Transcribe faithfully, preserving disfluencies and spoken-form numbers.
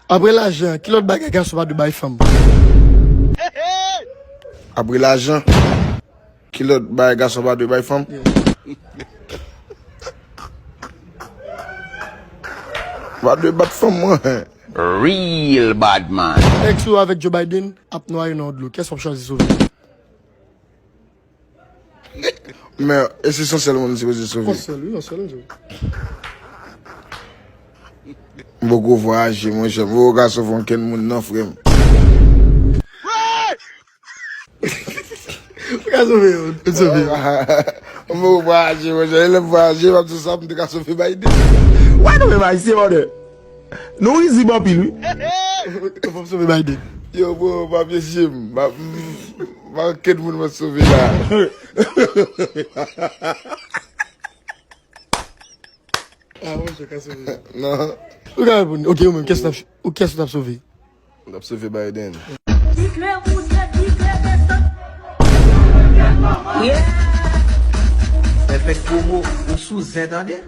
Apre lajan, ki lòt bagay gason pa dwe bay fanm? Apre lajan, ki lòt bagay gason pa dwe bay fanm? Pa dwe bat fanm, mwen. Real bad man. Ex ou avèk Joe Biden ap nwaye nan yon dlo. Kiyès w ap chwazi sove? Men, e se yon sèl moun sipoze sove. Yon sèl, wi, yon sèl, wi. M poko vwayaje, monchè. M poko ka sove okenn moun, non, frè m. Ou ka sove yo, ou sove yo. M poko vwayaje, monchè. E lè m vwayaje, m ap di sa, m te ka sove Biden. Why nou menm Ayisyen, brother? Nou rizib anpil, wi. Ou p ap sove Biden. Yo, bro, pa pyese m. Pa, pa okenn moun mwen sove la. Ah, monchè, ka sove. Non. Ou ka reponn. Ok, ou menm, kiyès w t ap, ou kiyès w t ap sove? M t ap sove Biden. Di klè, moun, di klè, mèt. Yeah. Efèk pwomo, ou sou zen, tande?